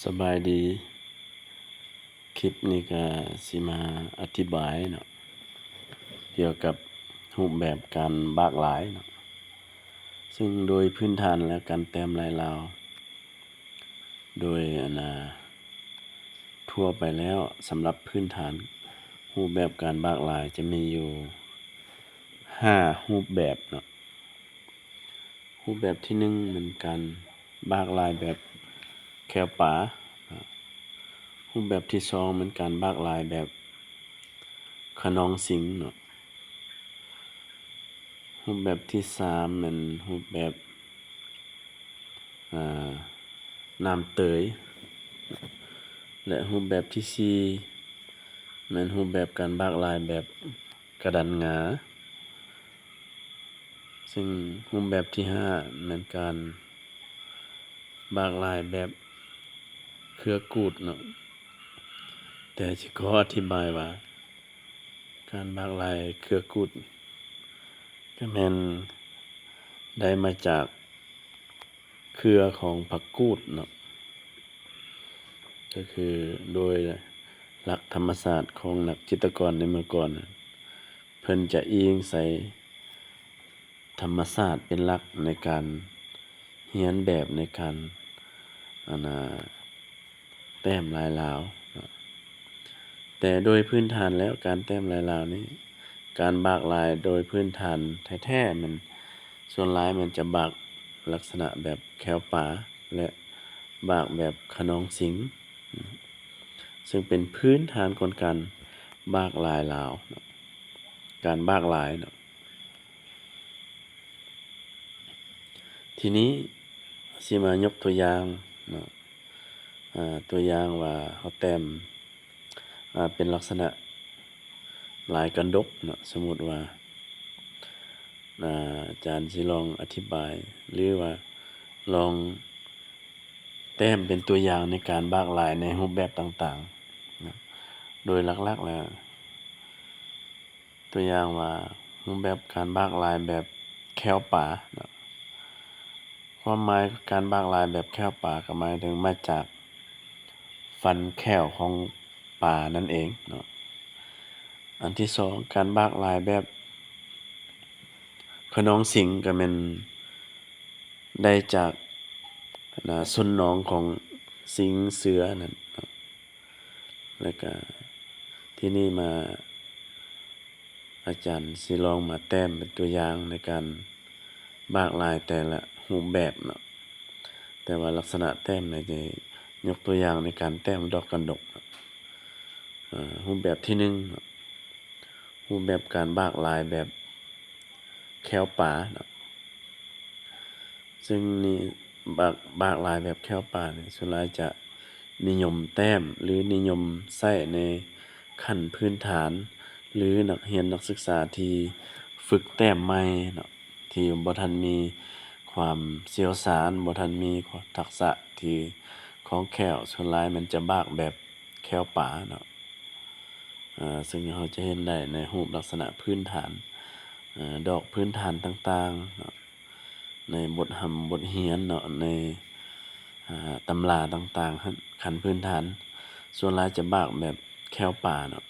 ສະບາຍດີ, ຄລິບນີ້ກະຊິມາອະທິບາຍເນາະ ກ່ຽວກັບຮູບແບບການບາກລາຍເນາະ, ເຊິ່ງໂດຍພື້ນຖານແລ້ວການແຕ້ມລາຍລາວ ໂດຍ ອັນນ່າ ທົ່ວໄປແລ້ວ ສຳລັບພື້ນຖານຮູບແບບການບາກລາຍຈະມີຢູ່ຫ້າຮູບແບບເນາະ. ຮູບແບບທີໜຶ່ງແມ່ນການບາກລາຍແບບແຂ້ວປາ, ຮູບແບບທີສອງແມ່ນການບາກລາຍແບບຂະນອງສິງເນາະ, ຮູບແບບທີສາມແມ່ນຮູບແບບ ອາ ນ້ຳເຕີຍ ແລະ ຮູບແບບທີສີ່ແມ່ນຮູບແບບການບາກລາຍແບບກະດັນງາ. ເຊິ່ງຮູບແບບທີຫ້າແມ່ນການບາກລາຍແບບເຄືອກູດເນາະ, ແຕ່ຊິຂໍອະທິບາຍວ່າ ການບາກລາຍເຄືອກູດກະແມ່ນໄດ້ມາຈາກເຄືອຂອງຜັກກູດເນາະ, ກະຄືໂດຍຫຼັກທຳມະຊາດຂອງນັກຈິດຕະກອນໃນເມື່ອກ່ອນ ເພິ່ນຈະອີງໃສ່ ທຳມະຊາດເປັນຫຼັກໃນການຮຽນແບບ ໃນການ ອັນນ່າ ແຕ້ມລາຍລາວເນາະ, ແຕ່ໂດຍພື້ນຖານແລ້ວ ການແຕ້ມລາຍລາວນີ້ ການບາກລາຍໂດຍພື້ນຖານແທ້ໆ ແມ່ນ ສ່ວນຫຼາຍແມ່ນຈະບາກລັກສະນະແບບແຂ້ວປາ ແລະ ບາກແບບຂະນອງສິງ ເຊິ່ງເປັນພື້ນຖານຂອງການບາກລາຍລາວເນາະ. ການບາກລາຍເນາະ. ທີນີ້ຊິມາຍົກຕົວຢ່າງເນາະ, ອາ ຕົວຢ່າງວ່າເຮົາແຕ້ມ ອາ ເປັນລັກສະນະລາຍກະດົກເນາະ. ສົມມຸດວ່າ ອາ ອາຈານຊິລອງອະທິບາຍ ຫຼືວ່າລອງ ແຕ້ມເປັນຕົວຢ່າງໃນການບາກລາຍໃນຮູບແບບຕ່າງໆນະ. ໂດຍຫຼັກໆແລ້ວ ຕົວຢ່າງວ່າ ຮູບແບບການບາກລາຍແບບແຂ້ວປານະ, ຄວາມໝາຍການບາກລາຍແບບແຂ້ວປາກໍໝາຍເຖິງມາຈາກຟັນແຂ້ວຂອງປານັ້ນເອງເນາະ. ອັນທີສອງ ການບາກລາຍແບບຂະນອງສິງ ກໍແມ່ນ ໄດ້ຈາກ ອັນນ່າ ສົ້ນໜອງຂອງສິງເສືອນັ້ນເນາະ. ແລ້ວກະທີນີ້ມາ ອາຈານຊິລອງມາແຕ້ມເປັນຕົວຢ່າງໃນການບາກລາຍແຕ່ລະຮູບແບບເນາະ, ແຕ່ວ່າລັກສະນະແຕ້ມນີ້ຈະຍົກຕົວຢ່າງໃນການແຕ້ມດອກກະດົກເນາະ. ເອີ ຮູບແບບທີໜຶ່ງເນາະ ຮູບແບບການບາກລາຍແບບແຂ້ວປາເນາະ, ເຊິ່ງນີ້ບາກ ບາກລາຍແບບແຂ້ວປານີ້ ສ່ວນຫຼາຍຈະນິຍົມແຕ້ມ ຫຼື ນິຍົມໃຊ້ໃນຂັ້ນພື້ນຖານ ຫຼື ນັກຮຽນນັກສຶກສາທີ່ຝຶກແຕ້ມໃໝ່ເນາະ, ທີ່ບໍ່ທັນມີຄວາມຊ່ຽວຊານ ບໍ່ທັນມີທັກສະທີ່ຄ່ອງແຄ້ວ, ສ່ວນຫຼາຍແມ່ນຈະບາກແບບແຂ້ວປາເນາະ. ເຊິ່ງເຮົາຈະເຫັນໄດ້ໃນຮູບລັກສະນະພື້ນຖານ ເອີ ດອກພື້ນຖານຕ່າງໆເນາະ, ໃນບົດຮ່ຳບົດຮຽນເນາະ, ໃນ ອາ ຕຳລາຕ່າງໆ ຂັ້ນພື້ນຖານ ສ່ວນຫຼາຍຈະບາກແບບແຂ້ວປາເນາະ.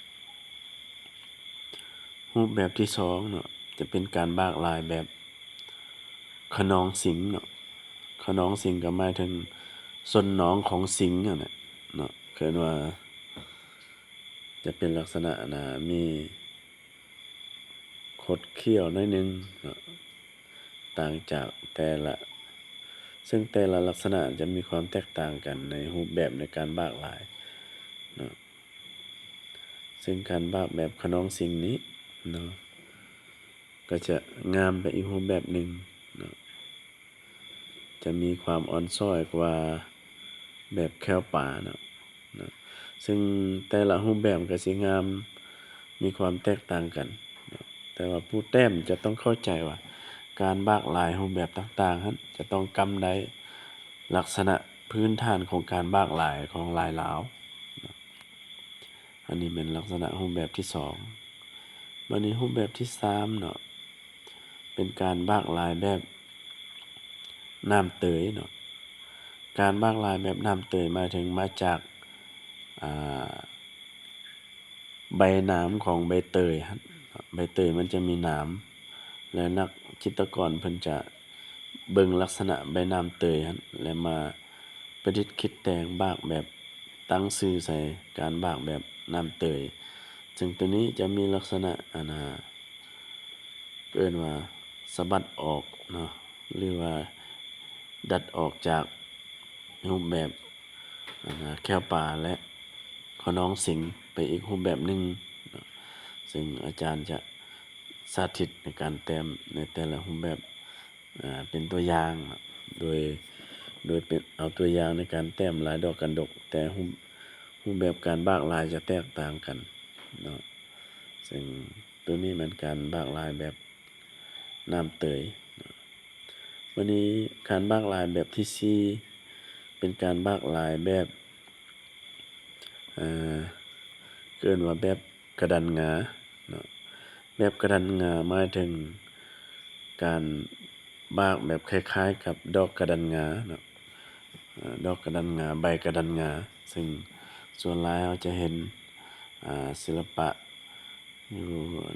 ຮູບແບບທີສອງເນາະ ຈະເປັນການບາກລາຍແບບຂະນອງສິງເນາະ, ຂະນອງສິງກໍໝາຍເຖິງສົ້ນໜອງຂອງສິງຫັ້ນແຫຼະເນາະ, ເອີ້ນວ່າ ຈະເປັນລັກສະນະ ອັນນ່າ ມີຄົດຄ້ຽວໜ້ອຍໜຶ່ງເນາະ, ຕ່າງຈາກແຕ່ລະ ເຊິ່ງແຕ່ລະລັກສະນະຈະມີຄວາມແຕກຕ່າງກັນໃນຮູບແບບໃນການບາກລາຍເນາະ. ເຊິ່ງການບາກແບບຂະນອງສິງນີ້ເນາະ ກໍຈະງາມໄປອີກຮູບແບບໜຶ່ງເນາະ. ຈະມີຄວາມອ່ອນຊ້ອຍກວ່າແບບແຂ້ວປາເນາະ, ເນາະ, ເຊິ່ງແຕ່ລະຮູບແບບກໍຊິງາມ ມີຄວາມແຕກຕ່າງກັນເນາະ, ແຕ່ວ່າຜູ້ແຕ້ມຈະຕ້ອງເຂົ້າໃຈວ່າ ການບາກລາຍຮູບແບບຕ່າງໆຫັ້ນ ຈະຕ້ອງກຳໄດ້ລັກສະນະພື້ນຖານຂອງການບາກລາຍຂອງລາຍລາວເນາະ. ອັນນີ້ແມ່ນລັກສະນະຮູບແບບທີສອງ. ບາດນີ້ຮູບແບບທີສາມເນາະ ເປັນການບາກລາຍແບບນ້ຳເຕີຍເນາະ, ການບາກລາຍແບບໜາມເຕີຍໝາຍເຖິງມາຈາກ ອ່າ ໃບໜາມຂອງໃບເຕີຍຫັ້ນ. ໃບເຕີຍມັນຈະມີໜາມ ແລະ ນັກຈິດຕະກອນເພິ່ນຈະເບິ່ງລັກສະນະໃບໜາມເຕີຍຫັ້ນ ແລະ ມາປະດິດຄິດແຕ່ງບາກແບບ ຕັ້ງຊື່ໃສ່ການບາກແບບໜາມເຕີຍ. ເຊິ່ງໂຕນີ້ຈະມີລັກສະນະ ອັນນ່າ ເອີ້ນວ່າສະບັດອອກເນາະ ຫຼືວ່າດັດອອກຈາກຮູບແບບ ອັນນ່າ ແຂ້ວປາ ແລະ ຂະນອງສິງໄປອີກຮູບແບບໜຶ່ງເນາະ. ເຊິ່ງອາຈານຈະສາທິດໃນການແຕ້ມໃນແຕ່ລະຮູບແບບ ອ່າ ເປັນຕົວຢ່າງເນາະ ໂດຍ ໂດຍເປັນ ເອົາຕົວຢ່າງໃນການແຕ້ມລາຍດອກກະດົກ ແຕ່ຮູບ ຮູບແບບການບາກລາຍຈະແຕກຕ່າງກັນເນາະ. ເຊິ່ງໂຕນີ້ແມ່ນການບາກລາຍແບບໜາມເຕີຍເນາະ. ບາດນີ້ການບາກລາຍແບບທີສີ່ ເປັນການບາກລາຍແບບ ເອີ ເອີ້ນວ່າແບບກະດັນງາເນາະ. ແບບກະດັນງາໝາຍເຖິງການບາກແບບຄ້າຍໆກັບດອກກະດັນງາເນາະ ເອີ ດອກກະດັນງາ ໃບກະດັນງາ ເຊິ່ງສ່ວນຫຼາຍເຮົາຈະເຫັນ ອ່າ ສິລະປະຢູ່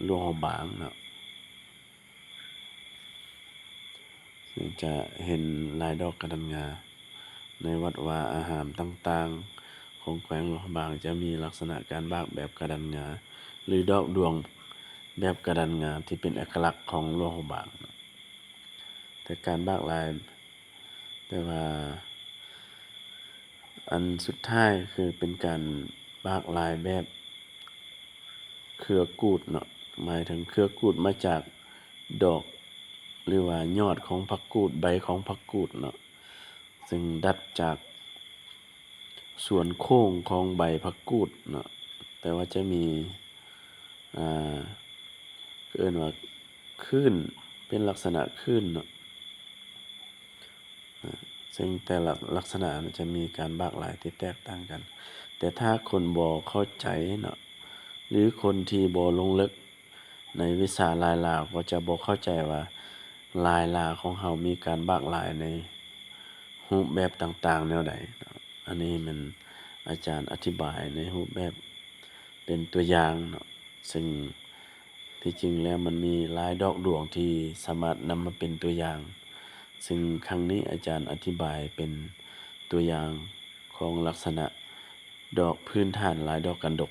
ຫຼວງພະບາງເນາະ. ເຊິ່ງຈະເຫັນລາຍດອກກະດັນງາ ໃນວັດວາອາຮາມຕ່າງໆຂອງແຂວງຫຼວງພະບາງ ຈະມີລັກສະນະການບາກແບບກະດັນງາ ຫຼື ດອກດວງແບບກະດັນງາ ທີ່ເປັນເອກະລັກຂອງຫຼວງພະບາງ. ແຕ່ການບາກລາຍ ແຕ່ວ່າອັນສຸດທ້າຍຄືເປັນການບາກລາຍແບບ ເຄືອກູດເນາະ ໝາຍເຖິງເຄືອກູດມາຈາກດອກ ຫຼືວ່າຍອດຂອງຜັກກູດ ໃບຂອງຜັກກູດເນາະ ເຊິ່ງດັດຈາກສ່ວນໂຄ້ງຂອງໃບຜັກກູດເນາະ. ແຕ່ວ່າຈະມີ ອ່າ ເອີ້ນວ່າຄື້ນ ເປັນລັກສະນະຄື້ນເນາະ. ເຊິ່ງແຕ່ລະລັກສະນະຈະມີການບາກລາຍທີ່ແຕກຕ່າງກັນ. ແຕ່ຖ້າຄົນບໍ່ເຂົ້າໃຈເນາະ ຫຼືຄົນທີ່ບໍ່ລົງເລິກໃນວິຊາລາຍລາວ ກໍຈະບໍ່ເຂົ້າໃຈວ່າລາຍລາວຂອງເຮົາມີການບາກລາຍໃນຮູບແບບຕ່າງໆແນວໃດເນາະ. ອັນນີ້ແມ່ນອາຈານອະທິບາຍໃນຮູບແບບເປັນຕົວຢ່າງເນາະ ເຊິ່ງ ທີ່ຈິງແລ້ວມັນມີຫຼາຍດອກດວງທີ່ສາມາດນຳມາເປັນຕົວຢ່າງ, ເຊິ່ງຄັ້ງນີ້ອາຈານອະທິບາຍເປັນຕົວຢ່າງຂອງລັກສະນະດອກພື້ນຖານລາຍດອກກະດົກ